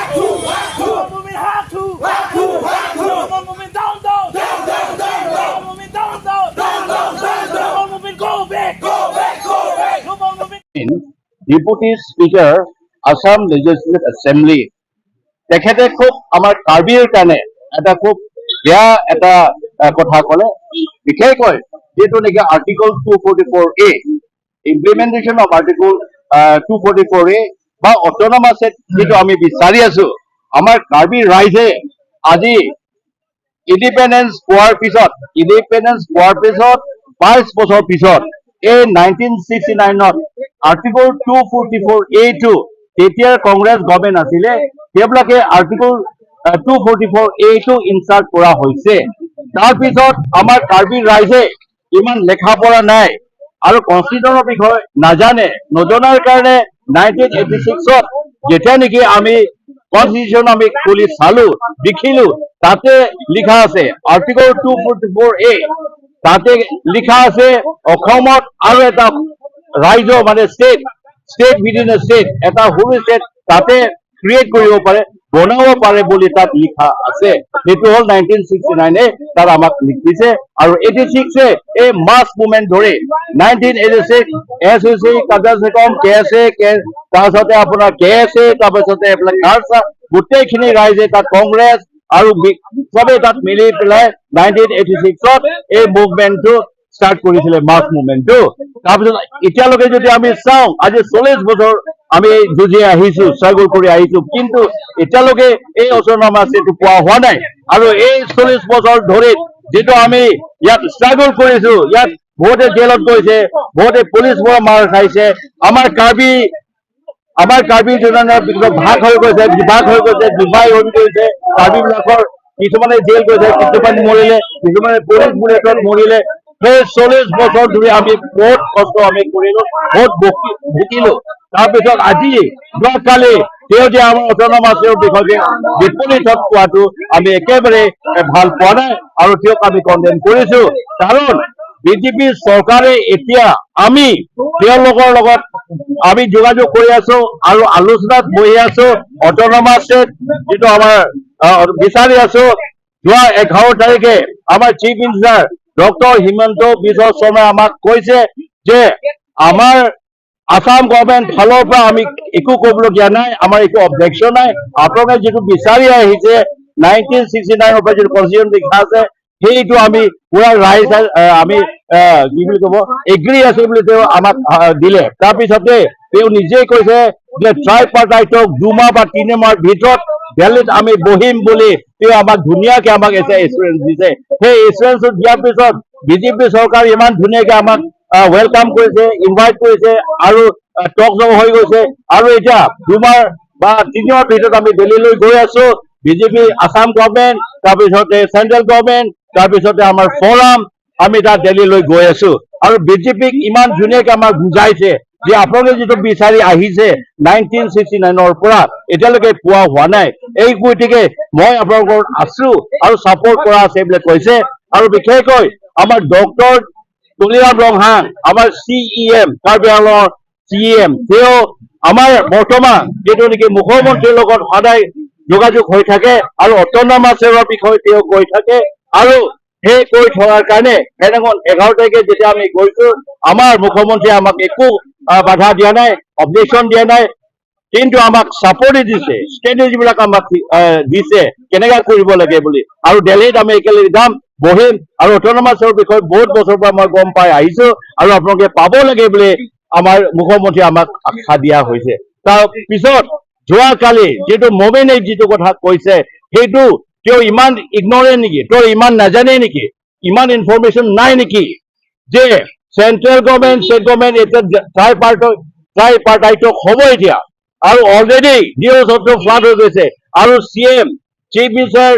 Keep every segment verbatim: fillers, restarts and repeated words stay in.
Lumbung movement hak thu. Lumbung movement down, down. Lumbung movement down, down. Lumbung movement go back. Lumbung movement Deputy Speaker, Assam Legislative Assembly, তেখেতে খুব আমাৰ কাৰ্বিৰ কাৰণে এটা খুব বেয়া এটা আহ, কথা ক'লে। বিশেষকৈ যিটো নেকি article two forty four A, implementation of article two forty four A বা অট'নমাছ ষ্টেট যিটো আমি বিচাৰি আছো, আমাৰ কাৰ্বি ৰাইজে আজি ইণ্ডিপেণ্ডেন্স পোৱাৰ পিছত, ইণ্ডিপেণ্ডেন্স পোৱাৰ পিছত বাইছ বছৰ পিছত এই নাইনটিন ছিক্সটি নাইনত আৰ্টিকল টু ফৰ্টি ফ'ৰ এ টো, তেতিয়াৰ কংগ্ৰেছ গভৰ্ণমেণ্ট আছিলে, সেইবিলাকে আৰ্টিকল টু ফৰ্টি ফ'ৰ এ টো ইনচাৰ্ট কৰা হৈছে। তাৰপিছত আমাৰ কাৰ্বি ৰাইজে ইমান লেখা পঢ়া নাই আৰু কনষ্টিটিউশ্যনৰ বিষয়ে নাজানে। নজনাৰ কাৰণে নাইনটিন এইটি ছিক্সত যেতিয়া নেকি আমি কনষ্টিটিউশ্যন আমি খুলি চালো, দেখিলো, তাতে লিখা আছে আৰ্টিকল টু ফৰ্টি ফ'ৰ এ, তাতে লিখা আছে অসমত আৰু এটা ৰাজ্য, মানে state, state within a state, এটা সৰু ষ্টেট তাতে ক্ৰিয়েট কৰিব পাৰে, বনাব পাৰে বুলি তাত লিখা আছে। সেইটো হ'ল নাইনটিন ছিক্সটি নাইনে তাত আমাক লিখিছে। আৰু এইটি ছিক্সে এই মাছ মুভমেণ্ট ধৰি নাইনটিন এইটি ছিক্স এছ ই চি, কাৰ্বি আংলং কে এছ এ, কে, তাৰপিছতে আপোনাৰ কে এছ এ, তাৰপিছতে এইবিলাক কাৰ্চা, গোটেইখিনি ৰাইজে তাত কংগ্ৰেছ আৰু বি-, চবে তাত মিলি পেলাই নাইনটিন এইটি ছিক্সত এই মুভমেণ্টটো ষ্টাৰ্ট কৰিছিলে, মাছ মুভমেণ্টটো। তাৰপিছত এতিয়ালৈকে যদি আমি চাওঁ, আজি চল্লিছ বছৰ আমি এই যুঁজি আহিছো, ষ্ট্ৰাগল কৰি আহিছো, কিন্তু এতিয়ালৈকে এই অট'নমাছ ষ্টেটটো পোৱা হোৱা নাই। আৰু এই চল্লিছ বছৰ ধৰি যিটো আমি ইয়াত ষ্ট্ৰাগল কৰিছো, ইয়াত বহুতে জেলত গৈছে, বহুতে পুলিচৰ পৰা মাৰ খাইছে। আমাৰ কাৰ্বি, আমাৰ কাৰ্বি জনজাতীয় ভাগ হৈ গৈছে, বিভাগ হৈ গৈছে, ডিভাইড হৈ গৈছে। কাৰ্বিবিলাকৰ কিছুমানে জেল গৈছে, কিছুমানে মৰিলে, কিছুমানে পুলিচ বুলেটত মৰিলে। সেই চল্লিছ বছৰ ধৰি আমি বহুত কষ্ট আমি কৰিলো, বহুত ভুগি-, ভুগিলো। তাৰপিছত আজি, যোৱাকালি তেওঁ যে আমাৰ অট'নমাছৰ বিষয়ে যে বিপৰীতত কোৱাটো আমি একেবাৰে, এ, ভাল পোৱা নাই আৰু তেওঁক আমি কণ্ডেম কৰিছো। কাৰণ বিজেপি চৰকাৰে এতিয়া আমি তেওঁলোকৰ লগত আমি যোগাযোগ কৰি আছো আৰু আলোচনাত বহি আছো। অট'নমাছ ষ্টেট যিটো আমাৰ, আহ, বিচাৰি আছো, যোৱা এঘাৰ তাৰিখে আমাৰ চিফ মিনিষ্টাৰ ডক্টৰ হিমন্ত বিশ্ব শৰ্মাই আমাক কৈছে যে আমাৰ আছাম গভৰ্ণমেণ্ট ফালৰ পৰা আমি একো ক'বলগীয়া নাই, আমাৰ একো অবজেকশ্যন নাই। আপোনালোকে যিটো বিচাৰি আহিছে, নাইনটিন ছিক্সটি নাইনৰ পৰা যিটো কনষ্টিটিউশ্যন লিখা আছে, সেইটো আমি পুৰা ৰাইজ, আহ, আমি, আহ, কি বুলি ক'ব, এগ্ৰী আছে বুলি তেওঁ আমাক, আহ, দিলে। তাৰপিছতে তেওঁ নিজে কৈছে যে ট্ৰাইপাৰ্টাইটক দুমাহ বা তিনিমাহৰ ভিতৰত দিল্লীত আমি বহিম বুলি তেওঁ আমাক ধুনীয়াকে আমাক এটা এচুৰেঞ্চ দিছে। সেই এচুৰেঞ্চটো দিয়াৰ পিছত বিজেপি চৰকাৰ ইমান ধুনীয়াকে আমাক, আহ, ৱেলকাম কৰিছে, ইনভাইট কৰিছে আৰু, আহ, টক জক হৈ গৈছে। আৰু এতিয়া দুমাহ বা তিনিমাহৰ ভিতৰত আমি দিল্লীলৈ গৈ আছো। বিজেপি আছাম গভৰ্ণমেণ্ট, তাৰপিছতে চেণ্ট্ৰেল গভৰ্ণমেণ্ট, তাৰপিছতে আমাৰ ফৰাম, আমি তাত দিল্লীলৈ গৈ আছো। আৰু বিজেপিক ইমান ধুনীয়াকে আমাক বুজাইছে যে আপোনালোকে যিটো বিচাৰি আহিছে নাইনটিন ছিক্সটি নাইনৰ পৰা, এতিয়ালৈকে পোৱা হোৱা নাই। এই গতিকে মই আপোনালোকৰ আছো আৰু ছাপোৰ্ট কৰা আছে বুলি কৈছে। আৰু বিশেষকৈ আমাৰ ডক্টৰ তুলিৰাম ৰংহাং, আমাৰ চি ই এম, কাৰ্বি আংলঙৰ চি ই এম, তেওঁ আমাৰ বৰ্তমান যিটো নেকি মুখ্যমন্ত্ৰীৰ লগত সদায় যোগাযোগ হৈ থাকে আৰু অট'নমাছৰ বিষয়ে তেওঁ কৈ থাকে। আৰু সেই কৈ থকাৰ কাৰণে সেইদিনাখন এঘাৰ তাৰিখে যেতিয়া আমি গৈছো, আমাৰ মুখ্যমন্ত্ৰীয়ে আমাক একো, আহ, বাধা দিয়া নাই, অবজেকশ্যন দিয়া নাই, কিন্তু আমাক ছাপোৰ্ট দিছে, ষ্ট্ৰেটেজীবিলাক আমাক, আহ, দিছে কেনেকা কৰিব লাগে বুলি। আৰু দিল্লীত আমি একেলগে যাম, বহিম আৰু অট'নমাছৰ বিষয়ে বহুত বছৰৰ পৰা মই গম পাই আহিছো আৰু আপোনালোকে পাব লাগে বুলি আমাৰ মুখ্যমন্ত্ৰীয়ে আমাক আশা দিয়া হৈছে। তাৰ পিছত যোৱাকালি যিটো মমিনে যিটো কথা কৈছে, সেইটো তেওঁ ইমান ইগনৰেণ্ট নেকি, তেওঁ ইমান নাজানে নেকি, ইমান ইনফৰমেশ্যন নাই নেকি যে চেণ্ট্ৰেল গভৰ্ণমেণ্ট, ষ্টেট গভৰ্ণমেণ্ট এতিয়া ট্ৰাইপাৰ্ট, ট্ৰাইপাৰ্টাইটক হ'ব এতিয়া। আৰু অলৰেডি নিউজতো ফ্লাড হৈ গৈছে। আৰু চি ই এম, চিফ মিনিষ্টাৰ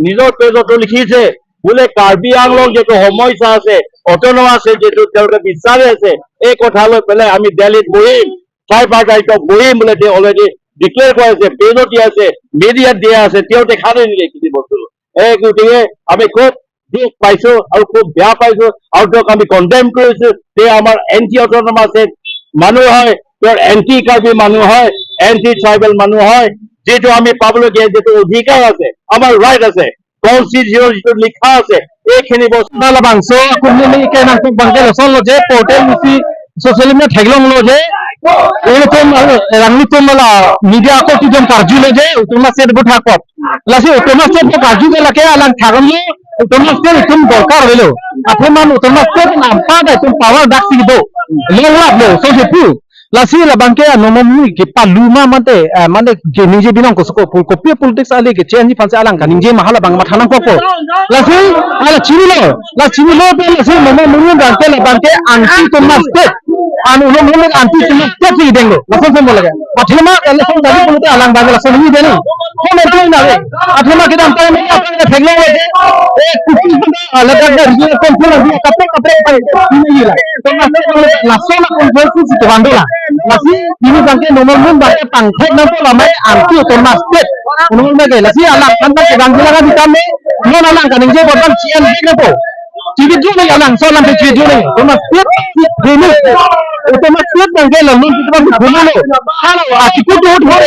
নিজৰ পেজতো লিখিছে বোলে কাৰ্বি আংলং যিটো সমস্যা আছে, অট'নমাছ আছে যিটো তেওঁলোকে বিচাৰি আছে, এই কথা লৈ পেলাই আমি দিল্লীত বহিম, ট্ৰাইপাৰ্টাইটক বহিম বোলে তেওঁ অলৰেডি ডিক্লেয়াৰ কৰিছে, পেজত দিয়া আছে, মিডিয়াত দিয়া আছে, তেওঁ দেখা নাই নেকি এইখিনি বস্তু? এই গতিকে আমি খুব দুখ পাইছো আৰু খুব বেয়া পাইছো আৰু তেওঁক আমি কণ্ডেম কৰিছো। তেওঁ আমাৰ এণ্টি অট'নমাছ মানুহ হয়, তেওঁৰ এণ্টি কাৰ্বি মানুহ হয়, এণ্টি ট্ৰাইবেল মানুহ হয়। যিটো আমি পাবলগীয়া যিটো অধিকাৰ আছে, আমাৰ ৰাইট আছে, কনষ্টিটিউশ্যন যিটো লিখা আছে, এইখিনি বস্তু na labangso kumni ni ke nang bangke lason lo je portal isi social media theklonglo je, ilitum, eh, nanglitum la media ako tudem karjulo je, autonomous state bo thakot. Lasi autonomous state bo karju ke lake alang thakam lo, autonomous state itum dorkar avelo. Athema autonomous state nampa ta itum power dak si do. Long lap lo, so hepu. Lasi labangke anomo mu ke paluma mate, eh, mate ke ningje binong kosuko pul kopi politics ale ke change panse alang kaningje ma halabang matha nangkokpo. Lasi, ala chinilo, la chinilo pe lasi mama munu bangke labangke anti autonomous state. An ulo munu anti autonomous state si denglo. Lason sembo lage. Athema, lason tadi pulute alang bangke lason ni denglo. Kau nanti na le. Athema kita antar ni apa kita theklonglo je. Eh, kuki ala dak dak regional council lagi kaprek kaprek ini la. Lason conference si tuhan dola. Lasi ini bangke nomor mun bangke pangthek nangpo lamai anti autonomous state. Unong bangke lasi alang kan bangke bang bilang di kami. Non alang kaningje borban C M nangpo. Chibit juni alang so alang chibit juni. Autonomous state si dulu. Autonomous state bangke lalu kita bang dulu lo. Halo, ah, chikut dulu dulu.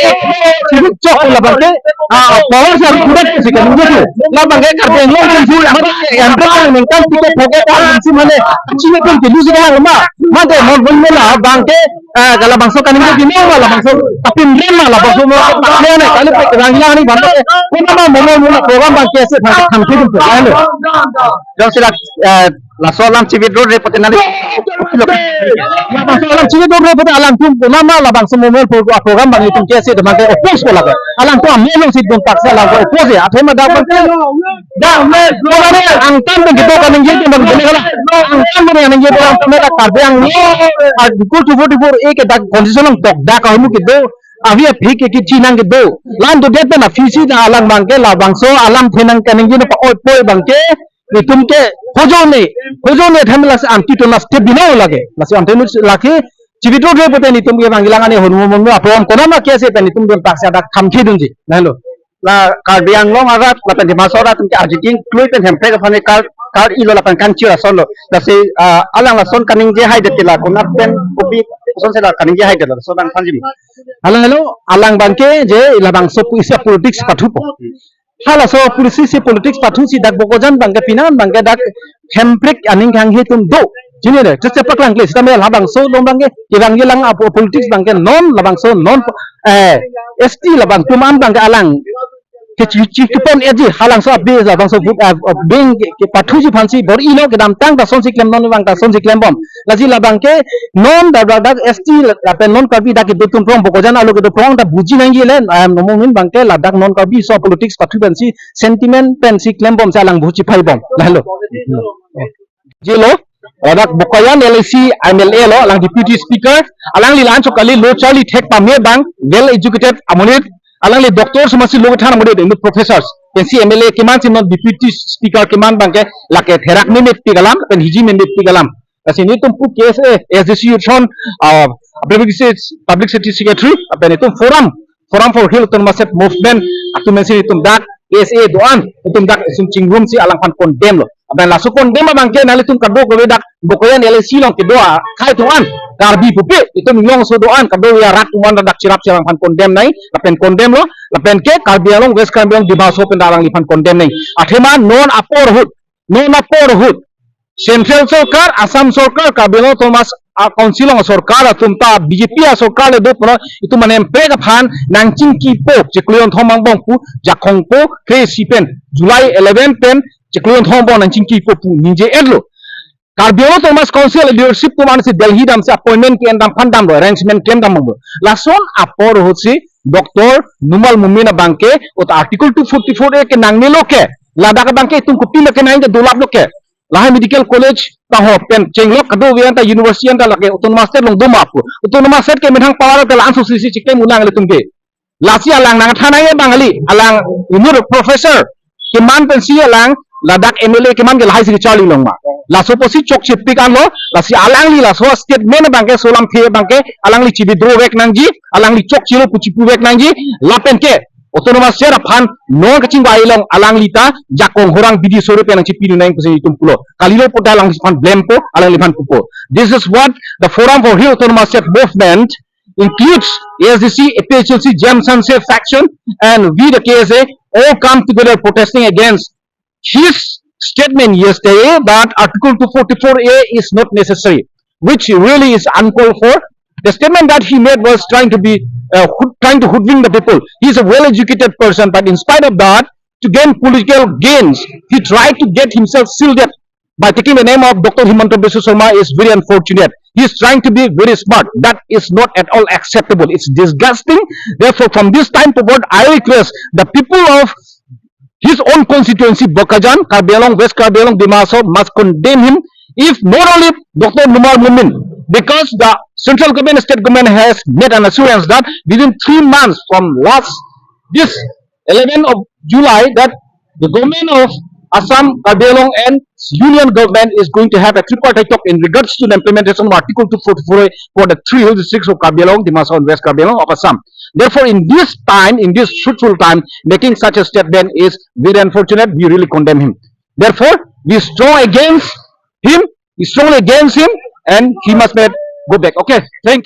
Chibit chok la bangke. Ah, power sa kuda si kaningje tu. La bangke Karbi Anglong kan su mata yang kan nengkan tiket pocket kan si mane. Chibit pun dulu si kan ma. Mate mon mon la bangke, eh, kalau bangso kaningje bini ma labangso tapin rin ma labangso mo ne ne kali pe rang yang ni bangke. Kuna ma mo mo mo program bangke se tham tham thum tu. Halo. Jong sila, eh, laso alam chibit road re pote nali. Laso alam chibit road re pote alangtum kuna ma labangso mo mo pro-, program bang itum ke se de bangke oppose ko lage. Alangtum amen lo si dun paksa lage oppose ya. Athema dak bangke. Dak me program angtan bang gitu kaningje bang bini kala. Angtan bang kaningje bang me dak Karbi Anglong. Article two forty-four A ke dak constitution ang tok dak kamu gitu. Avi aphi ke kichi nang gitu. Lan tu det na fisi na alang bangke labangso alam thenang kaningje na pa oi poi bangke. Itum ke hojone, hojone tham lasi anti autonomous state bina lage. Lasi anti autonomous lake chibit road re pote nitum ke bang ilang ani honu mon mo program kona ma ke se pen itum dun paksa dak tham thidunji. Nalo. La Karbi Anglong arat, lapen Dima Hasao arat atum ke ajikin klui pen hemprek aphan kar, kar-ilo lapen kangchir ason lo. Lasi, ah, alang lason kaningje haidet ke la konat pen kopi ason se la kaningje haidet lason ang thanji. Halo, halo, alang bangke je labangso pu-, isi politics pathupo. Halaso politics, isi politics pathusi dak Bokajan bangke pinan bangke dak hemprek aning kanghe atum do. Chini ne, chechak paklang kle, sitame labangso along abangke, kevangji lang apo politics abangke non, labangso non, eh, S T labang atum an abangke alang. Kechi, chi, kepen eji, halangso abdi, labangso vote, eh, eh, bing, ke, kepathuji aphansi, bor-ilo kedamtang ta lasonsi klem non abang ta lasonsi klembom. Lasi labangke, non dak dak S T lapen non Karbi dak kedo atum prong, Bokajan arlo kedo prong ta buji nangji le, eh, nomong nun abangke, ladak non Karbi aso politics pathu pensi, sentiment pensi klembomsi alang buji phaibom. Lahelo. Jilo, ladak Bokajan L A C M L A lo, alang Deputy Speaker, alangli la-anchot kali, lo charli thek pame abang, well educated amonit, alangli doctor atum si lo kethan amonit, inut professors, pensi M L A keman si non Deputy Speaker keman abangke, lake therak memepik alam, pen hiji memepik alam. Lasi nelitum pu K S A, A S D C Youth Front, ah, Public Se-, Public Safety Secretary, lapen itum forum, Forum for Hill Autonomous State Movement atum pensi itum dak K S A do-an, itum dak itum chingrumsi alangphan condemn lo. Lapen laso condemn abangke nanglitum kadokave dak Bokajan L A C along kedo akhai atum an, Karbi pupe, itum inglongso do-an, kadokave arat atum an dak cherapsi alangphan condemn nai, lapen condemn lo, lapen ke Karbi Anglong, West Karbi Anglong, Dima Hasao pen dak alangliphan condemn nai. Athema non apor ahut, non apor ahut Central Sorkar, Assam Sorkar, Karbi Anglong Autonomous, ah, Council along sorkar atum ta B J P asorkar le do pulo, itum mane Hemprek aphan nangchingkipo, chiklo kethom angbong pu, jakong po, kre-isi pen, July eleven pen, chiklo kethom angbong nangchingkipo pu ningje-etlo. Karbi Anglong Autonomous Council leadership atum an si Delhi damsi appointment ke-endam aphan damlo, arrangement ke-endam damlo. Lason apor ahutsi Doctor Numal Momin abangke, ut Article two forty-four A ke nangnelo ke, ladak abangke itum kopi ma kenangji dolaplo ke. Lahai medical college ta ho pen chenglok, kadokave anta university anta lake autonomous state along do ma pu. Autonomous state ke methang power ke la-anchot si si chiklem unang ilitum ke. Lasi alang nangthan nangji abang kali, alang inut professor keman pensi alang ladak M L A keman ke lahai si kecharli long ma. Laso apotsi chokchepik anlo, lasi alangli laso statement abangke, laso alamthe abangke alangli chi-withdraw vek nangji, alangli chokchelo pu chipu vek nangji, lapen ke autonomous state aphan non kachingvai along alangli ta jakong horang bidi sore pen nangchipidun nang pusi itum pulo. Kalilo pu ta alangliphan blame po, alangliphan pupo. This is what the Forum for Hill Autonomous State Movement includes A S D C, A P H L C, Jem Sanse faction, and we the K S A all come together protesting against his statement yesterday that Article two forty-four A is not necessary, which really is uncalled for. The statement that he made was trying to be, uh, hood-, trying to hoodwink the people. He is a well-educated person, but in spite of that, to gain political gains, he tried to get himself shielded by taking the name of Doctor Himanta Biswa Sarma is very unfortunate. He is trying to be very smart. That is not at all acceptable. It's disgusting. Therefore, from this time forward, I request the people of his own constituency, Bokajan, Karbi Anglong, West Karbi Anglong, Dima Hasao must condemn him. If not only Doctor Numal Momin, because the central government, state government has made an assurance that within three months from last, this eleventh of July, that the government of Assam, Karbi Anglong and union government is going to have a tripartite talk in regards to the implementation of Article two forty-four A for the three hill districts of Karbi Anglong, Dima Hasao and West Karbi Anglong of Assam. Therefore, in this time, in this fruitful time, making such a statement is very unfortunate. We really condemn him. Therefore, we strong against him, we strongly against him, and he must be go back. Okay, thank